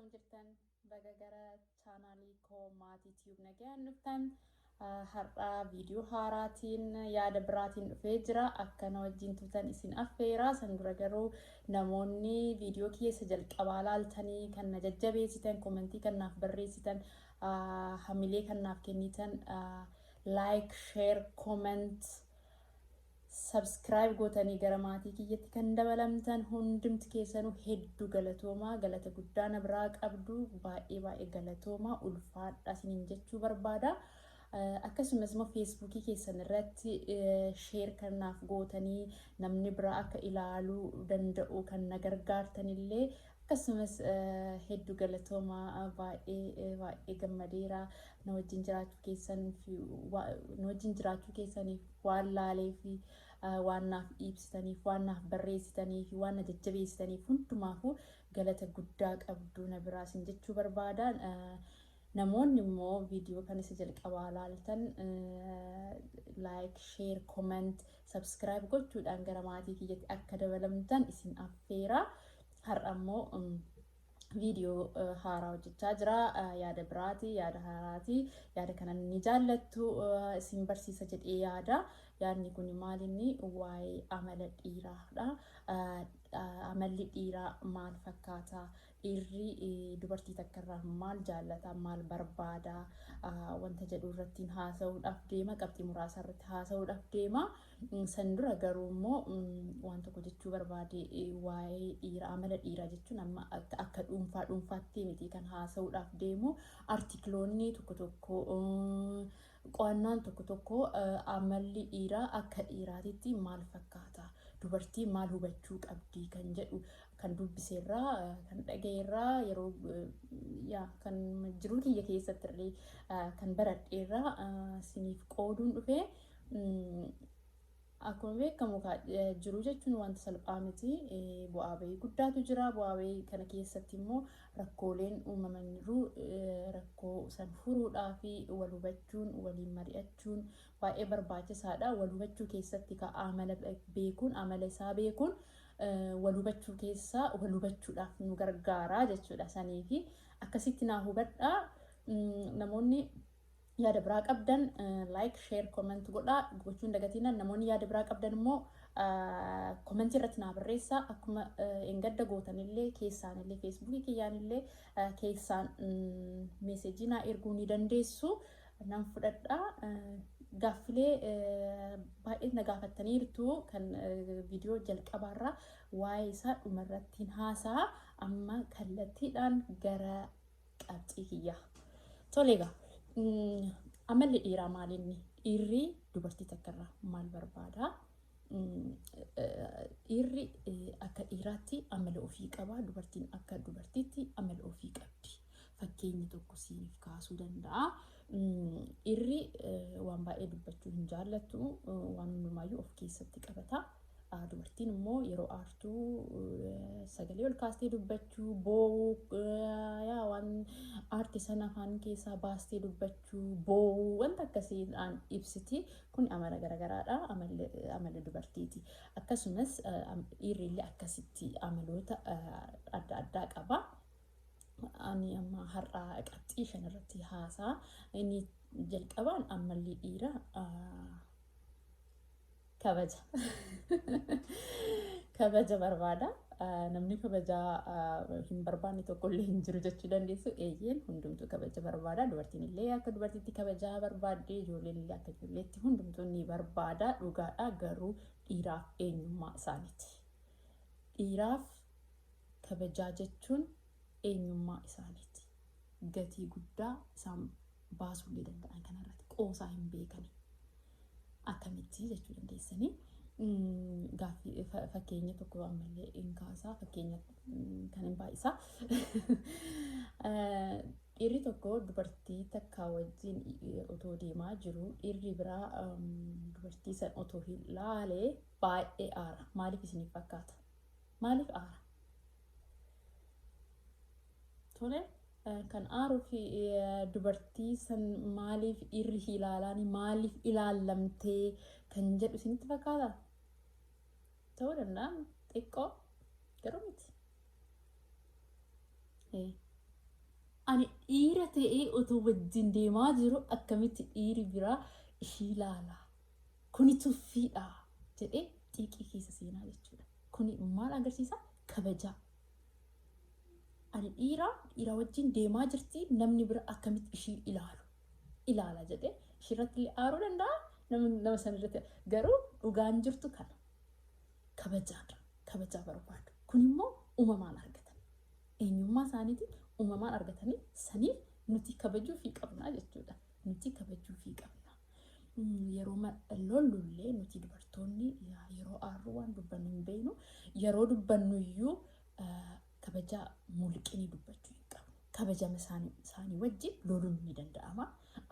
Akkam jirtan? Baga gara chaanaalii koo Maatii Tube nagayaan dhuftan. Har'a viidiyoo haaraatiin yaada biraatiin dhufee jira. Akka na wajjin turtan isin affeera. San dura garuu namoonni viidiyoo kiyya isa jalqabaa laaltanii kan na jajjabeessitan, komentii kan naaf barreessitan, hamilee kan naaf kennitan, like, share, comment, Subscribe gootanii gara maatii kiyyatti kan dabalamtan hundumti keessanuu hedduu galatoomaa, galata guddaa na biraa qabdu, baay'ee baay'ee galatoomaa, ulfaadha isiniin jechuu barbaada. Akkasumas immoo feesbuukii keessan irratti sheer kan naaf gootanii namni biraa akka ilaaluu danda'u kan na gargaartanillee akkasumas hedduu galatoomaa, baay'ee baay'ee gammadeera na wajjin jiraachuu keessan na wajjin jiraachuu keessaniif, waan laalee fi waan naaf ibsitaniif, waan naaf barreessitaniif, waan na jajjabeessitaniif hundumaafuu galata guddaa qabdu na biraa isin jechuu barbaada. Namoonni immoo viidiyoo kan isa jalqabaa laaltan like, share, comment, subscribe gochuudhaan gara maatii kiyyatti akka dabalamtan isin affeera. Har'a immoo viidiyoo haaraa hojjechaa jira. Yaada biraati, yaada haaraati. Yaada kana ni jaallattu, isin barsiisa jedhee yaada. Yaadni kun maal inni? Waa'ee amala dhiiraadha. Amalli dhiiraa maal fakkaata? Dhiirri dubartii takka irraa maal jaallata, maal barbaada wanta jedhu irratti haasa'uudhaaf deema. Qabxii muraasa irratti haasa'uudhaaf deema. San dura garuu immoo waan tokko jechuu barbaade. Waa'ee dhiira, amala dhiiraa jechuun amma akka dhuunfaa dhuunfaatti miti kan haasa'uudhaaf deemu. Artikiloonni tokko tokko, qo'annaan tokko tokko amalli dhiiraa akka dhiiraatitti maal fakkaata, dubartii maal hubachuu qabdi kan jedhu kan dubbiseerraa, kan dhagayeerraa, yeroo yaa kan jiruu kiyya keessatti illee kan baradheerraa isiniif qooduun dhufee. Akkuma beekamu jiruu jechuun wanta salphaa miti. Bu'aa bahii guddaatu jira. Bu'aa bahii kana keessatti immoo rakkooleen uumamaniiru. Rakkoo san furuudhaa fi wal hubachuun, waliin mari'achuun baay'ee barbaachisaadha. Wal hubachuu keessatti ka amala beekuun, amala isaa beekuun wal hubachuu keessa wal hubachuudhaaf nu gargaara jechuudha. Saniifi akkasitti naa hubadhaa. Namoonni yaada biraa qabdan like, share, comment godhaa, gochuun dagatinaa. Namoonni yaada biraa qabdan immoo commentii irratti naa barreessaa. Akkuma engadda gootanillee keessaanillee, feesbuukii kiyyaanillee keessaan meeseejii naa erguu ni dandeessu, nan fudhadha. Gaaffilee baay'ee na gaafattaniirtu kan viidiyoo jalqabaarraa waa'ee isaa dhumarratti haasaa. Amma kallattiidhaan gara qabxii kiyyaa. Tole egaa, amalli dhiiraa maalinni? Dhiirri dubartii takkarraa maal barbaada? Dhiirri akka dhiiraatti amala ofii qaba. Dubartiin akka dubartiitti amala ofii qabdi. Fakkeenya tokko siiniif kaasuu danda'a. Dhiirri waan baay'ee dubbachuu hin jaallattu. Waan hundumaayyuu of keessatti qabata. Dubartiin immoo yeroo aartuu sagalee ol kaastee dubbachuu, boo'uu, yaa waan aarte sana afaan keessaa baastee dubbachuu, boo'uu, wanta akkasiidhaan ibsiti. Kun amala garagaraadha. Amala dubartiiti. Akkasumas dhiirri illee akkasitti amaloota adda addaa qaba. Ani amma har'a qabxii 5 irratti haasaa. Inni jalqabaan amalli dhiiraa kabaja. Kabaja barbaada. Namni kabajaa hin barbaanne tokkollee hin jiru jechuu dandeessu. Eeyyeen, hundumtuu kabaja barbaada. Dubartiin illee akka dubartiitti kabajaa barbaadde, ijoolleen illee akka ijoolleetti hundumtuu ni barbaada. Dhugaadha, garuu dhiiraaf eenyummaa isaaniiti. Dhiiraaf kabajaa jechuun eenyummaa isaaniiti. Gatii guddaa isaan baasuu illee danda'an kanarratti qoosaa hin beekani. Akkamitti jechuu dandeessanii. Gaaffii fakkeenya tokko ammallee hin kaasaa, fakkeenya kan hin baay'isaa. Dhiirri tokko dubartii takka wajjin otoo deemaa jiru dhiirri biraa dubartii san otoo hin laalee baay'ee aara. Maaliif isiniif fakkaata? Maaliif aara? Tole, kan aaruu fi dubartii san maaliif dhiirri ilaalaani, maaliif ilaallamtee kan jedhu isinitti fakkaata? Ta'uu danda'a xiqqoo, garuu miti. Ani dhiira ta'ee otoo wajjin deemaa jiru akkamitti dhiiri biraa ishii ilaala? Kuni tuffiidha jedhee xiiqii keessa seenaa jechuudha. Kuni maal agarsiisa? Kabajaa. Ani dhiira, dhiira wajjin deemaa jirti, namni bira akkamitti ishii ilaalu ilaala jedhee ishiirratti illee aaruu danda'a, nama sanirratti garuu dhugaan jirtu kana. Kabajaadha. Kabajaa barbaadu. Kun immoo uumamaan argatan. Eenyummaa isaaniitiin uumamaan argatanii saniif nuti kabajuufii qabna jechuudha. Nuti kabajuufii qabna. Yeroo lollullee nuti dubartoonni yeroo aarru waan dubbannu hin beeknu. Yeroo dubbannu iyyuu kabajaa mulqinii dubbachuu hin qabnu. Kabajama isaanii wajjin loluun ni danda'ama.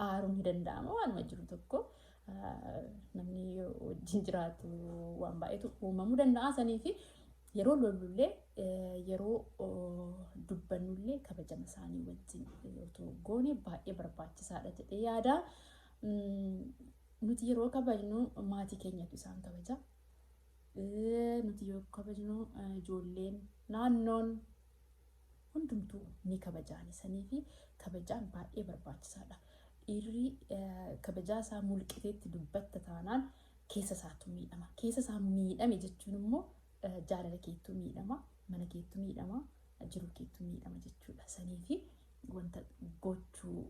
Aaruun ni danda'ama, waanuma jiru tokko. Namni wajjin jiraatu waan baay'eetu uumamuu danda'a, sanii fi yeroo lollullee, yeroo dubbannullee kabajama isaanii wajjin otoo goone baay'ee barbaachisaadha jedhee yaada. Nuti yeroo kabajnu maatii keenyatu isaan kabaja. Nuti yeroo kabajnu ijoolleen, naannoon hundumtuu ni kabajaani, sanii fi kabajaan baay'ee barbaachisaadha. Dhiirri kabajaa isaa mulqiteetti dubbatta taanaan keessa isaatu miidhama. Keessa isaa miidhame jechuun immoo jaalala keettuu miidhama, mana keettuu miidhama, jiruu keettuu miidhama jechuudha. Sanii fi wanta gochuu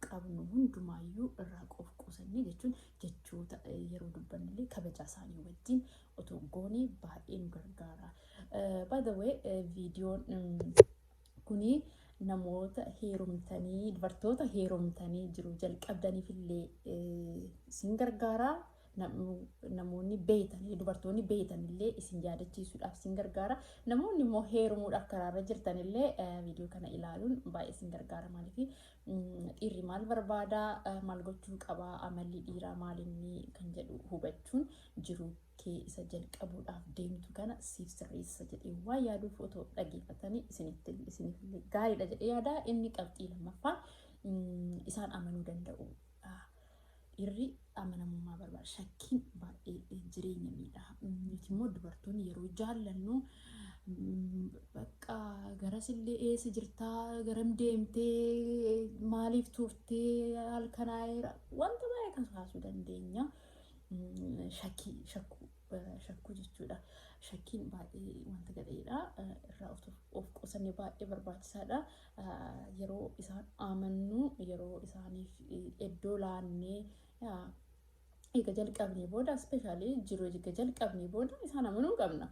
qabnu hundumaayyuu irraa of qusannee, jechuun jechoota yeroo dubbannullee kabajaa isaanii wajjin otoo goonee baay'ee nu gargaara. By the way, viidiyoon kuni namoota heerumtanii, dubartoota heerumtanii jiru jalqabdaniif illee isin gargaara. Namoonni beeytanii, dubartoonni beeytan illee isin yaadachiisuudhaaf isin gargaara. Namoonni immoo heerumuudhaaf karaarra jirtan illee viidiyoo kana ilaaluun baay'ee isin gargaara. Maaliif, dhiirri maal barbaada, maal gochuu qaba, amalli dhiiraa maalinni kan jedhu hubachuun jiru kee isa jalqabuudhaaf deemtu kana siif sirreessa jedhee waan yaaduuf otoo dhageeffatanii isinitti isiniif gaariidha jedhee yaada. Inni qabxii lammaffaa isaan amanuu danda'u. Dhiirri amanamummaa barbaada. Shakkiin baay'ee jireenya miidha. Nuti immoo dubartoonni yeroo jaallannu bakka garasillee eessa jirtaa, garam deemtee, maaliif turtee, halkanaa'eera, wanta baay'ee kaasuu dandeenya. Shakkii, shakkuu, shakkuu jechuudha. Shakkiin baay'ee wanta gadheedha. Irraa of qusannee baay'ee barbaachisaadha. Yeroo isaan amannu, yeroo isaaniif iddoo laannee, eega jalqabnee booda, especially jiruu eega jalqabnee booda isaan amanuu qabna.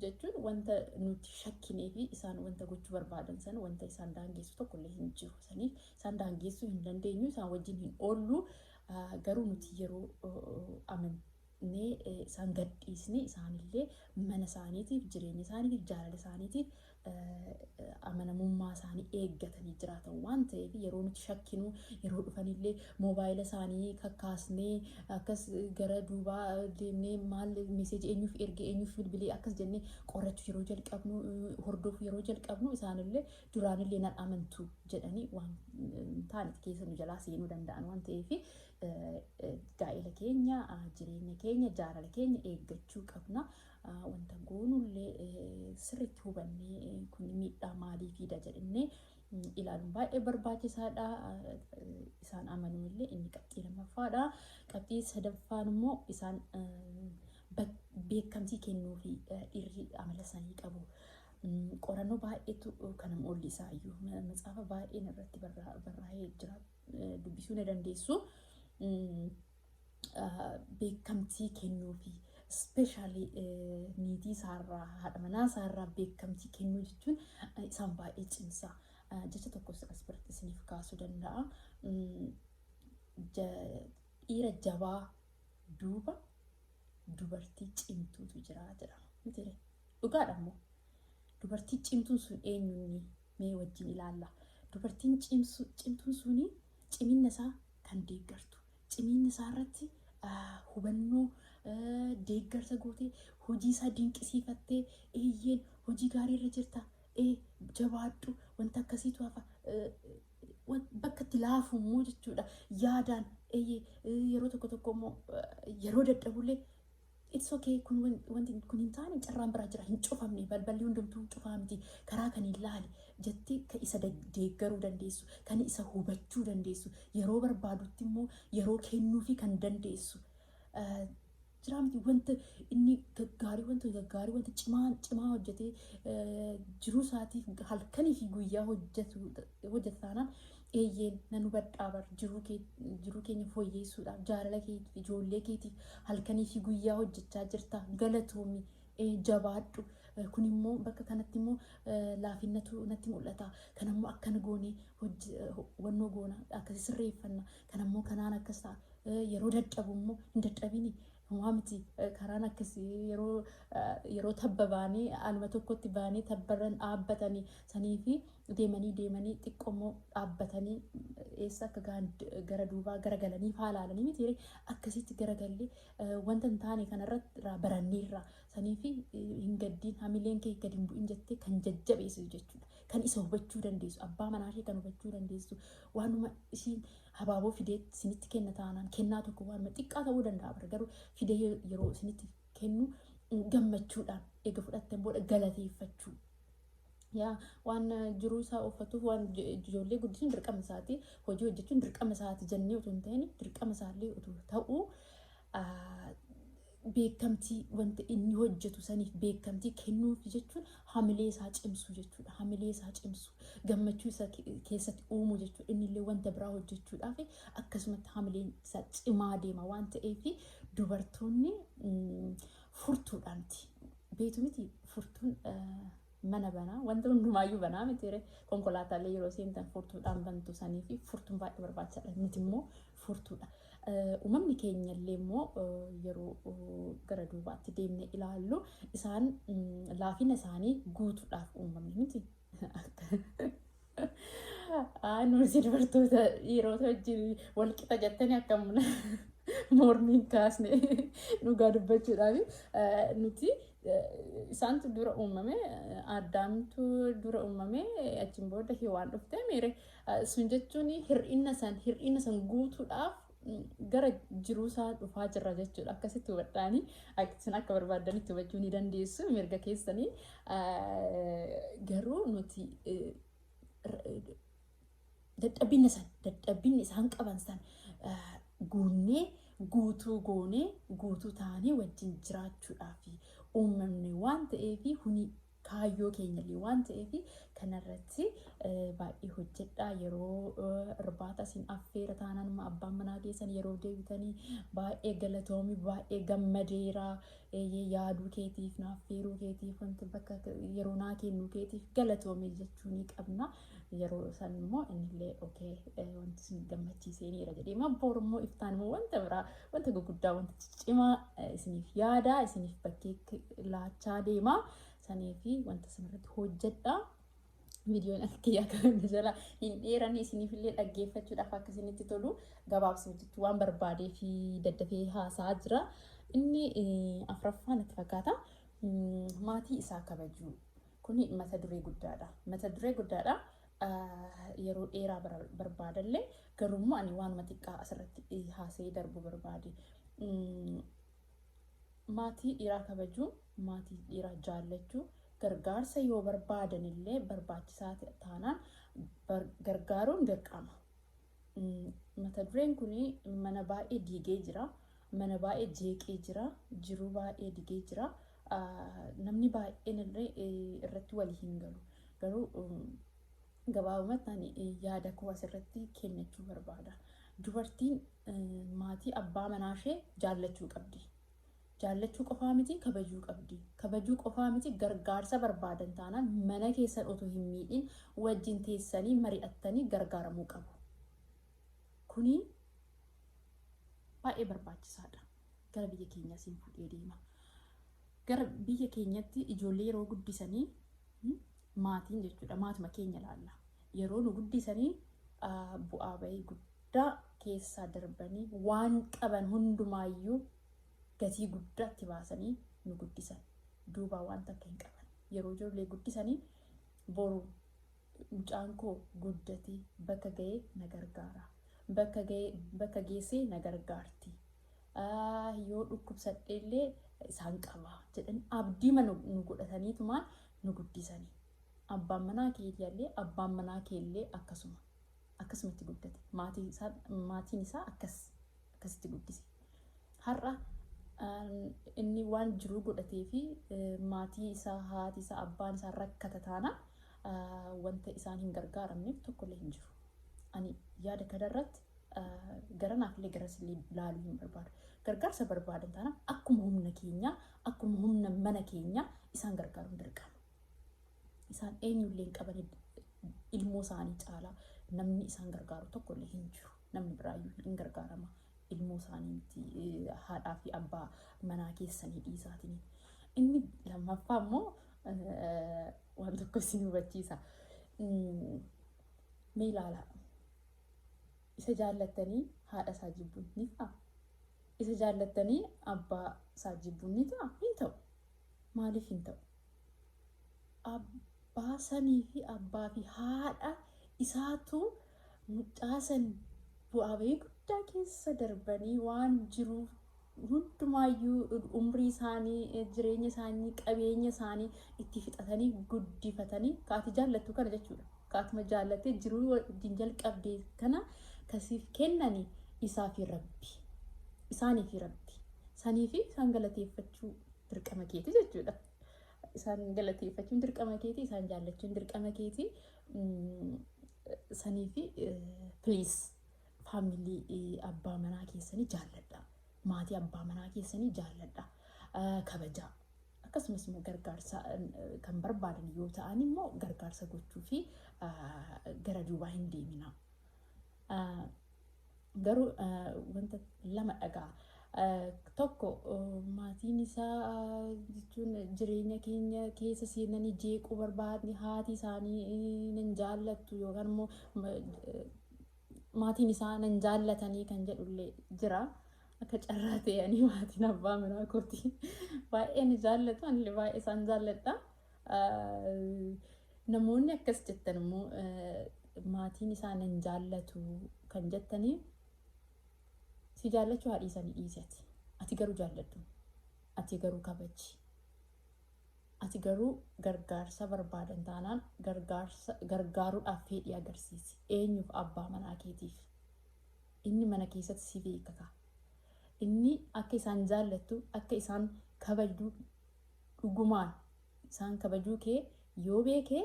Jechuun wanta nuti shakkinee fi isaan wanta gochuu barbaadan sana wanta isaan daangessu tokkollee hin jiru. Saniif isaan daangessuu hin dandeenyu, isaan wajjin hin oollu. Garuu nuti yeroo amannee isaan gadhiisne isaanillee mana isaaniitiif, jireenya isaaniitiif, jaalala isaaniitiif amanamummaa isaanii eeggatanii jiraatan waan ta'eef, yeroo nuti shakkinu, yeroo dhufanillee moobaayila isaanii kakkaasnee, akkas gara duubaa deemnee, maal message eenyuuf ergee, eenyuuf bilbilee, akkas jennee qorachuu yeroo jalqabnu, hordofuu yeroo jalqabnu, isaanillee duraanillee nan amantu jedhanii waan taanet keessa nu jalaa seenuu danda'an waan ta'eef, gaa'ela keenya, jireenya keenya, jaalala keenya eeggachuu qabna. Wanta goonullee sirriitti hubannee, kun miidhaa maalii fida jedhannee ilaaluun baay'ee barbaachisaadha. Isaan amanuu illee inni qabxii lammaffaadha. Qabxii sadaffaan immoo isaan beekamtii kennuu fi dhiirri amala sanii qabu. Qorannoo baay'eetu kana mul'i isaayyuu matsaafa baay'een irratti barraa'ee jira, dubbisuu ni dandeessu. Beekamtii kennuu fi especially niitii isaarraa, haadha manaa isaarraa beekamtii kennuu jechuun isaan baay'ee cimsa. Jecha tokko as biratti isiniif kaasuu danda'a. Dhiira jabaa duuba dubartii cimtuutu jira jedhama. Miti, dhugaadha immoo. Dubartii cimtuun sun eenyunni mee wajjin ilaalla. Dubartiin cimtuun suni ciminna isaa kan deeggartu. Ciminna isaa irratti hubannoo, deeggarsa gootee, hojii isaa dinqisiifattee, eeyyeen, hojii gaarii irra jirta, ee jabaadhu, wanta akkasiitu hafa, bakka itti laafu immoo jechuudha, yaadaan eeyyee, yeroo tokko tokko immoo yeroo dadhabullee It's okay, kun wanti kun hin taane, carraan biraa jira, hin cufamne, balballi hundumtuu cufaa miti, karaa kan hin laali jettee kan isa deeggaruu dandeessu, kan isa hubachuu dandeessu, yeroo barbaadutti immoo yeroo kennuufi kan dandeessu. Jiraa miti? Wanta inni gaggaarii, wanta gaggaarii, wanta cimaa cimaa hojjetee jiruu isaatiif halkanii fi guyyaa hojjetu hojjeta taanaan, eeyyeen, nan hubadhaa bar, jiruu kee, jiruu keenya fooyyeessuudhaaf, jaalala keetiif, ijoollee keetiif halkanii fi guyyaa hojjechaa jirta, galatoomi, jabaadhu. Kun immoo bakka kanatti immoo laafinnatu natti mul'ata, kanammoo akkana goonee wannoo goona, akkasi sirreeffanna, kanammoo kanaan akkas ta'a. Yeroo dadhabu immoo hin dadhabini, homaa miti, karaan akkasii yeroo tabba baanii aluma tokkotti baanii tabbarran dhaabbatanii sanii fi deemanii deemanii xiqqoomoo dhaabbatanii eessa akka gahan gara duubaa garagalanii faa ilaalanii miti? Akkasitti garagallee wanta hin taane kanarratti irraa baranneerra, sanii fi hin gaddiin, hamileen kee gadi hin bu'in jettee kan jajjabeessitu jechuudha. Kan isa hubachuu dandeessu, abbaa manaa ishee kan hubachuu dandeessu, waanuma ishiin habaaboo fidee isinitti kenna taanaan, kennaa tokko waanuma xiqqaa ta'uu danda'a bara, garuu fidee yeroo isinitti kennu gammachuudhaan eega fudhattan booda galateeffachuu. Yaa waan jiruu isaa uffatuuf, waan ijoollee guddisuun dirqama isaati, hojii hojjechuun dirqama isaati jennee utuu hin ta'in, dirqama isaallee utuu ta'uu, beekamtii wanta inni hojjetu saniif beekamtii kennuuf jechuun hamilee isaa cimsu jechuudha. Hamilee isaa cimsu, gammachuu isa keessatti uumuu jechuudha. Inni illee wanta biraa hojjechuudhaaf akkasumatti hamileen isaa cimaa deema waan ta'eef, dubartoonni furtuudhaanti. Beetu miti, furtuun mana banaa, wanta hundumaayyuu banaa miti? Konkolaataalee yeroo seentan furtuudhaan bantu sanii fi furtuun baay'ee barbaachisaadha. Nuti immoo furtuudha. Uumamni keenya illee immoo yeroo gara duubaatti deemnee ilaallu, isaan laafina isaanii guutuudhaaf uumamne miti. Nuti dubartoota dhiirota wajjin wal qixa jettanii akkam mormiin kaasne? Dhugaa dubbachuudhaaf, nuti isaantu dura uumame, Addaamtu dura uumame, achiin booda Hiwaan dhufte miire. Sun jechuun hir'ina san guutuudhaaf gara jiruusaa dhufaa jirra jechuudha. Akkasitti hubadhaanii, isin akka barbaadanitti hubachuu ni dandeessu, mirga keessanii. Garuu nuti dadhabina san, dadhabinni isaan qaban san guunnee, guutuu goonee, guutuu ta'anii wajjin jiraachuudhaaf uumamne waan ta'eef, huni kaayyoo keenyallee waan ta'eef, kanarratti baay'ee hojjedhaa. Yeroo irbaata isin affeera taanaan, abbaan manaa keessan yeroo deebitanii, baay'ee galatoomi, baay'ee gammadeera, yaaduu keetiif, na affeeruu keetiif, wanti bakka yeroo naa kennuu keetiif galatoomi jechuu ni qabna. Yeroo san immoo innillee okay, wanti isin gammachiiseeniira jedhee, boru immoo iftaan immoo wanta biraa, wanta gurguddaa, wanta ciccimaa isiniif yaada, isiniif bakkee laachaa deema. Sanii fi wanta sanarratti hojjedha. Viidiyoon akka kiyyaa kan jala hin dheeranne, isiniifillee dhaggeeffachuudhaaf akka isinitti tolu gabaabsee hojjechuu waan barbaadee fi daddafee haasaa jira. Inni afuraffaa natti fakkaata. Maatii isaa kabajuu. Kuni mata duree guddaadha. Mata duree guddaadha. Yeroo dheeraa barbaadallee, garuummoo ani waanuma xiqqaa asirratti haasa'ee darbuu barbaade. Maatii dhiiraa kabajuu, maatii dhiiraa jaallachuu, gargaarsa yoo barbaadan illee barbaachisaa taanaan gargaaruun dirqama. Mata dureen kun mana baay'ee diigee jira. Mana baay'ee jeeqee jira. Jiruu baay'ee diigee jira. Namni baay'een illee irratti walii hin galu. Garuu gabaabumatti ani yaada koo asirratti kennachuu barbaada. Dubartiin maatii abbaa manaa ishee jaallachuu qabdi. Jaallachuu qofaa miti, kabajuu qabdi. Kabajuu qofaa miti, gargaarsa barbaadan taanaan mana keessan otoo hin miidhin wajjin teessanii mari'attanii gargaaramuu qabu. Kuni baay'ee barbaachisaadha. Gara biyya keenyaa siin fuudhee deema. Gara biyya keenyatti ijoollee yeroo guddisanii, maatiin jechuudha, maatuma keenya ilaalla. Yeroo nu guddisanii bu'aa bahii guddaa keessaa darbanii, waan qaban hundumaayyuu gatii guddaatti baasanii nu guddisan. Duubaa waan takka hin qaban. Yeroo ijoollee guddisanii, boru mucaan koo guddatee bakka ga'ee na gargaara. Bakka ga'ee, bakka geessee na gargaarti. Yoo dhukkubsadhe illee isaan qaba jedhanii abdii nu godhataniitumaan nu guddisanii. Abbaan manaa keetii abbaan manaa keellee akkasuma akkasumatti guddate. Maatiin isaa akkasitti guddise. Har'a inni waan jiruu godhatee fi maatii isaa, haati isaa, abbaan isaa rakkata taanaan wanta isaan hin gargaaramneef tokkollee hin jiru. Ani yaada kanarratti garanaafillee garasillee ilaaluu hin barbaadu. Gargaarsa barbaadan taanaan akkuma humna keenyaa, akkuma humna mana keenyaa isaan gargaaruun dirqama. Isaan eenyullee hin qaban, ilmoo isaanii caalaa namni isaan gargaaru tokkollee hin jiru. Namni biraayyuu hin gargaarama. Ilmoo isaanii miti, haadhaa fi abbaa manaa keessanii dhiisaatiin. Inni lammaffaa immoo waan tokko isin hubachiisa. Mee ilaalaa. Isa jaallattanii haadha isaa jibbuun ni ta'a? Isa jaallattanii abbaa isaa jibbuun ni ta'a? Hin ta'u. Maaliif hin ta'u? Abbaa sanii fi abbaa fi haadha isaatu mucaa san bu'aa bahii guddaa keessa darbanii waan jiru hundumaayyuu, umrii isaanii, jireenya isaanii, qabeenya isaanii itti fixatanii guddifatanii kaati jaallattu kana jechuudha. Kaatuma jaallattee jiruu wajjin jalqabdee kana kasiif kennanii isaa fi Rabbi. Isaanii fi Rabbi. Sanii fi isaan galateeffachuu dirqama keeti jechuudha. Isaan galateeffachuun dirqama keeti, isaan jaallachuun dirqama keeti. Sanii fi please, family abbaa manaa keessanii jaalladha. Maatii abbaa manaa keessanii jaalladha. Kabajaa. Akkasumas immoo gargaarsa kan barbaadan yoo ta'an immoo gargaarsa gochuu fi gara duubaa hin deemina. Garuu wanta lama dhagaa. Tokko, maatiin isaa jechuun jireenya keenya keessa seenanii jeequu barbaadni, haati isaanii nan jaallattu yookaan immoo maatiin isaa nan jaallatanii kan jedhullee jira. Akka carraa ta'anii maatiin abbaa manaa kooti baay'ee ni jaallatu, anillee baay'ee isaan jaalladha. Namoonni akkas jettan immoo, maatiin isaa nan jaallatu kan jettanii, si jaallachuu haa dhiisanii, dhiisi ati. Ati garuu jaalladhu. Ati garuu kabaji. Ati garuu gargaarsa barbaadan taanaan gargaarsa gargaaruudhaaf fedhii agarsiisi. Eenyuuf? Abbaa manaa keetiif. Inni mana keessatti si beekaka. Inni akka isaan jaallattu, akka isaan kabajdu, dhugumaan isaan kabajuu kee yoo beekee,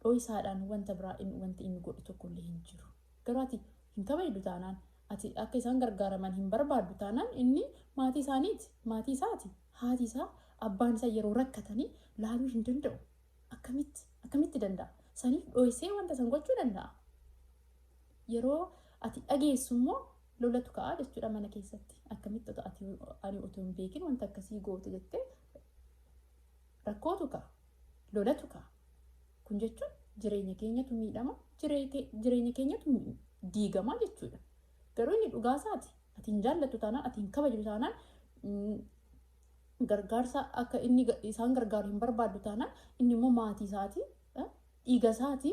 dho'isaadhaan wanta biraa wanti inni godhu tokkollee hin jiru. Garuu ati hin kabajdu taanaan, ati akka isaan gargaaraman hin barbaaddu taanaan, inni maatii isaaniiti, maatii isaati. Haati isaa, abbaan isaa yeroo rakkatanii laaluu hin danda'u. Akkamitti danda'a? Saniif dho'isee wanta san gochuu danda'a. Yeroo ati dhageessu immoo lolatu ka'a jechuudha mana keessatti. Akkamitti ati ani otoo hin beekin wanta akkasii goote jettee rakkootu ka'a. Lolatu ka'a. Kun jechuun jireenya keenyatu miidhama, jireenya keenyatu diigama jechuudha. Garuu inni dhugaa isaati. Ati hin jaallattu taanaan, ati hin kabajdu taanaan, gargaarsa akka inni isaan gargaaru hin barbaaddu taanaan, inni immoo maatii isaati, dhiiga isaati,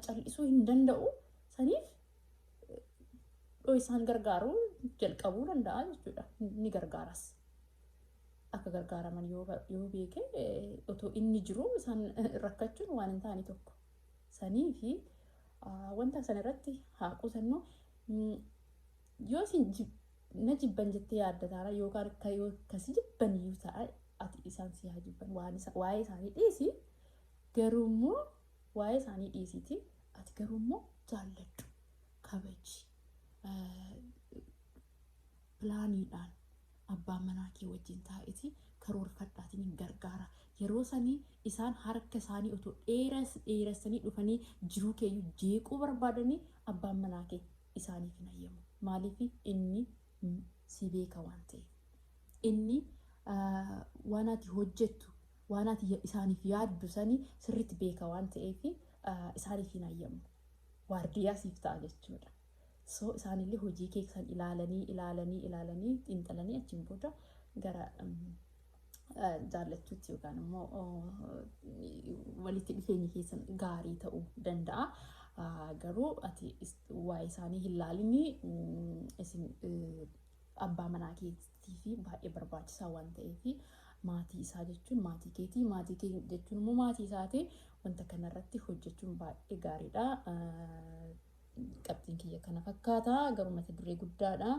cal'isuu hin danda'u. Saniif isaan gargaaruu jalqabuu danda'a jechuudha. Ni gargaaras. Akka gargaaraman yoo beeke, otoo inni jiru isaan rakkachuun waan hin taane tokko. Sanii fi wanta sana irratti haa qusannu. Yoo isin na jibban jettee yaadda taana, yookaan yoo kasi jibban iyyuu ta'a, ati isaan si haa jibban, waa'ee isaanii dhiisi. Garuu immoo waa'ee isaanii dhiisiiti, ati garuu immoo jaalladhu, kabaji. Planiidhaan abbaa manaa kee wajjin taa'eeti karoorfadhaatiin hin gargaara. Yeroo sanii isaan harka isaanii otoo dheeressanii dhufanii jiruu keeyyuu jeequu barbaadanii, abbaan manaa kee isaaniif hin hayyamu. Maaliif? Inni si beeka waan ta'eef. Inni waan ati hojjettu, waan ati isaaniif yaaddu sanii sirriitti beeka waan ta'eef isaaniif hin hayyamu. Waardiyyaa siif ta'a jechuudha. So isaanillee hojii keessan ilaalanii, ilaalanii, ilaalanii, xiinxalanii, achiin booda gara jaallachuutti yookaan immoo walitti dhufeenyi keessan gaarii ta'uu danda'a. Garuu ati waa'ee isaanii hin laalinii, isin Abbaa manaa keetii fi baay'ee barbaachisaa waan ta'eef, maatii isaa jechuun maatii keetii, maatii kee jechuun immoo maatii isaati. Wanta kanarratti hojjechuun baay'ee gaariidha. Qabxiin kiyya kana fakkaata, garuu mata duree guddaadha.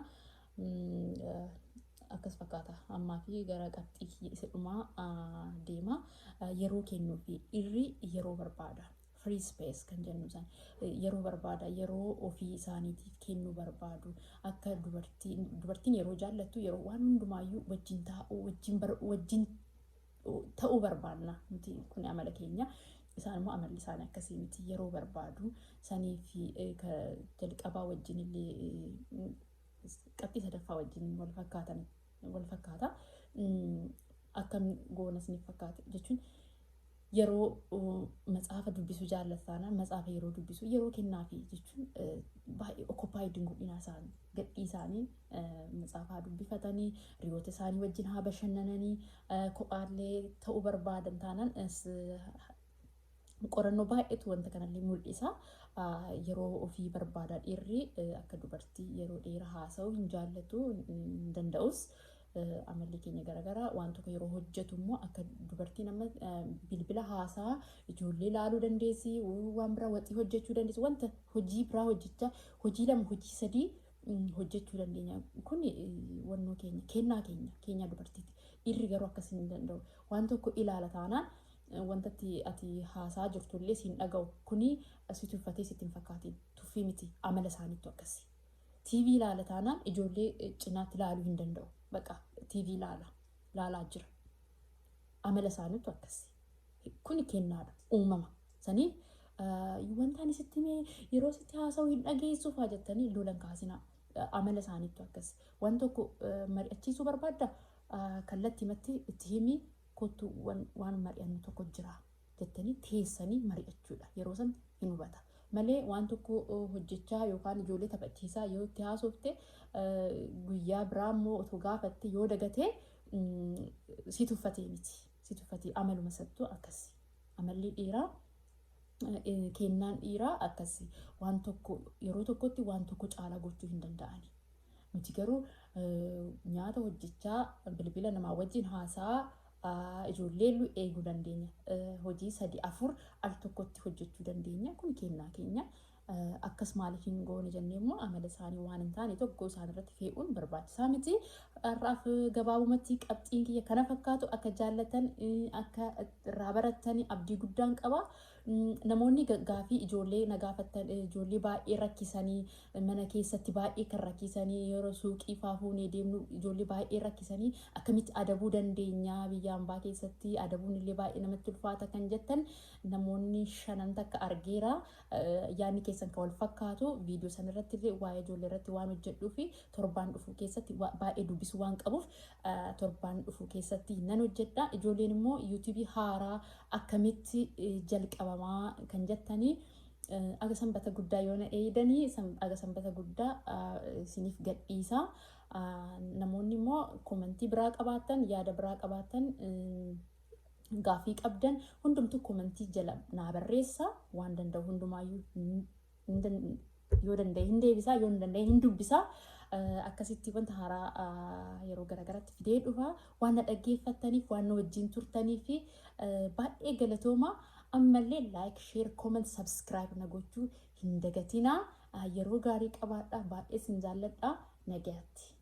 Akkas fakkaata. Ammaa fi gara qabxii kiyya isa dhumaa deema. Yeroo kennuu fi dhiirri yeroo barbaada. Free space kan jennu san yeroo barbaada, yeroo ofii isaaniitiif kennuu barbaadu. Akka dubartiin yeroo jaallattu, yeroo waan hundumaayyuu wajjin taa'uu, wajjin ta'uu barbaanna nuti, kun amala keenya. Isaan immoo amalli isaanii akkasii miti, yeroo barbaadu. Sanii fi jalqabaa wajjin illee, qabxii sadaffaa wajjin wal fakkaatan, wal fakkaata. Akkam goona isiniif fakkaata jechuun, yeroo matsaafa dubbisuu jaallataana, matsaafa yeroo dubbisu yeroo kennaafi jechuun, baay'ee occupied hin godhinaa. Isaanii gadhii isaanii matsaafa dubbifatanii, hiriyoota isaanii wajjin haa bashannananii. Kophaallee ta'uu barbaadan taanaan, qorannoo baay'eetu wanta kanallee mul'isa. Yeroo ofii barbaada dhiirri. Akka dubartii yeroo dheeraa haasa'uu hin jaallatu, hin danda'us. Amalli keenya garaagaraa. Waan tokko yeroo hojjetu immoo, akka dubartiin amma bilbila haasaa, ijoollee ilaaluu dandeessi, waan biraa waxii hojjechuu dandeessi, wanta hojii biraa hojjechaa, hojii lama, hojii sadii hojjechuu dandeenya. Kun wannoo keenya, kennaa keenya, keenya dubartiiti. Dhiirri garuu akkasii hin danda'u. Waan tokko ilaala taanaan, wanta ati haasaa jirtullee siin dhaga'u. Kuni si tuffatee sitti hin fakkaatiin, tuffii miti, amala isaaniitu akkasi. TV ilaala taanaan, ijoollee cinaatti ilaaluu hin danda'u. Baqa TV ilaala ilaalaa jira. Amala isaaniitu akkasi. Kuni kennaadha, uumama. Saniif wanta ani sitti himee yeroo sitti haasa'u hin dhageessuuf haa jettanii lolan kaasinaa. Amala isaaniitu akkas. Waan tokko mari'achiisuu barbaadda, kallattiimatti itti himi, "Kottu, waan mari'annu tokko jira," jettanii teessanii mari'achuudha. Yeroo san hin hubata. Malee waan tokko hojjechaa yookaan ijoollee taphachiisaa yoo itti haasofte, guyyaa biraa immoo otoo gaafatte yoo dagatee, si tuffatee miti. Si tuffatee, amaluma sattuu akkasi. Amalli dhiiraa, kennaan dhiiraa akkasi. Waan tokko yeroo tokkotti waan tokko caalaa gochuu hin danda'ani. Nuti garuu nyaata hojjechaa, bilbila namaa wajjin haasaa, ijoollee eeguu dandeenya. Hojii sadi afur al tokkotti hojjechuu dandeenya. Kun kennaa keenya. Akkas maaliif hin goone jennee immoo amala isaanii waan hin taane tokko isaan irratti fe'uun barbaachisaa miti. Har'aaf gabaabumatti qabxiin kiyya kana fakkaatu. Akka jaallatan, akka irraa barattan abdii guddaan qaba. Namoonni gaafii ijoollee na gaafattan, ijoollee baay'ee rakkisanii, mana keessatti baay'ee kan rakkisanii, yeroo suuqii faa fuunee deemnu ijoollee baay'ee rakkisanii, akkamitti adabuu dandeenya, biyya hambaa keessatti adabuun illee baay'ee namatti ulfaata kan jettan namoonni shanan takka argeera. Yaadni keessan kan wal fakkaatu. Viidiyoo sanarratti illee waa'ee ijoollee irratti waan hojjedhuu fi torbaan dhufu keessatti baay'ee dubbisuu waan qabuuf, torbaan dhufu keessatti nan hojjedha. Ijoolleen immoo YouTubeii haaraa akkamitti jalqabamaa kan jettanii, aga Sanbata Guddaa yoo na eeydanii, aga Sanbata Guddaa isiniif gadhiisa. Namoonni immoo commentii biraa qabaattan, yaada biraa qabaattan, gaafii qabdan hundumtuu commentii jala naa barreessa. Waan danda'u hundumaayyuu yoo danda'e hin deebisaa, yoo hin danda'e hin dubbisaa. Akkasitti wanta haaraa yeroo garaagaraatti fidee dhufa. Waan na dhaggeeffattaniif, waan na wajjin turtaniif baay'ee galatooma. Ammallee like, share, comment, subscribe na gochuu hin dagatinaa. Yeroo gaarii qabaadha. Baay'ee sin jaalladha. Nagayaatti.